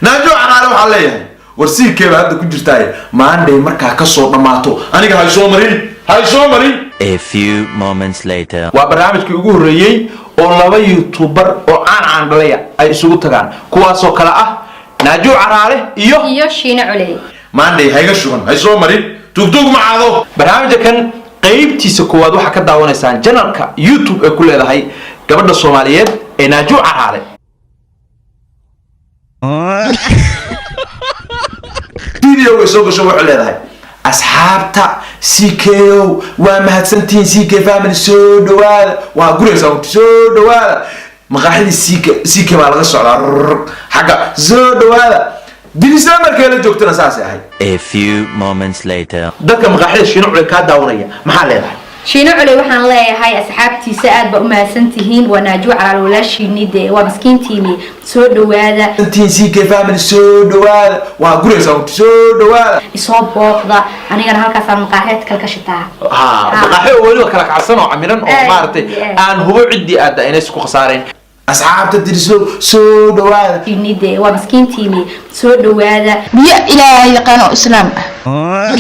Naajo Caraale waxaa leeyahay, war siikeeba hadda ku jirtaaye, maandhay markaa kasoo dhammaato aniga hay soo marin, hay soo marin. A few moments later. Waa barnaamijkii ugu horreeyey oo laba YouTuber oo caan caan dhalaya ay isugu tagaan, kuwaasoo kale ah Naajo Caraale iyo iyo Shiine Culey. Maandhay hayga shuban, hay soo marin, tugtug ma caado. Barnaamijka kan qaybtiisa koowaad waxaa ka daawanaysaan channelka YouTube ee ku leedahay gabadha Soomaaliyeed ee Naajo Caraale. Videoga soo gasho waxay leedahay, "Asxaabta CKO, waa mahadsantihiin. CK family, soo dhawaada." Waa guraysaa, soo dhawaada maqaaxidii CK. CK baa laga socdaa rrrr, xagga soo dhawaada. Dinisla markay la joogtana saasay ahayd. A few moments later. Dadka maqaaxida Shiino Culey kaa daawanaya maxaa leedahay? Shiine Culey waxaan leeyahay, asxaabtiisa, aad baa u mahadsan tihiin. Waa Naajo Calaal walaashiini, dee waa miskiintiini, soo dhawaada. Mahadsantihiin CK family, soo dhawaada. Waa guraysaa, soo dhawaada. Isoo booqda, anigana halkaasaan maqaaxeed kale ka shitaa. Ha, maqaaxi oo weliba kala kacsan oo camiran oo Aad maaragtay iyo aad. aan hubo ciddii aadda inay isku khasaareen. Asxaabta Dirislow, soo dhawaada. Shiini, dee waa miskiintiini, soo dhawaada. Biyo Ilaahay yaqaan oo Islaam ah.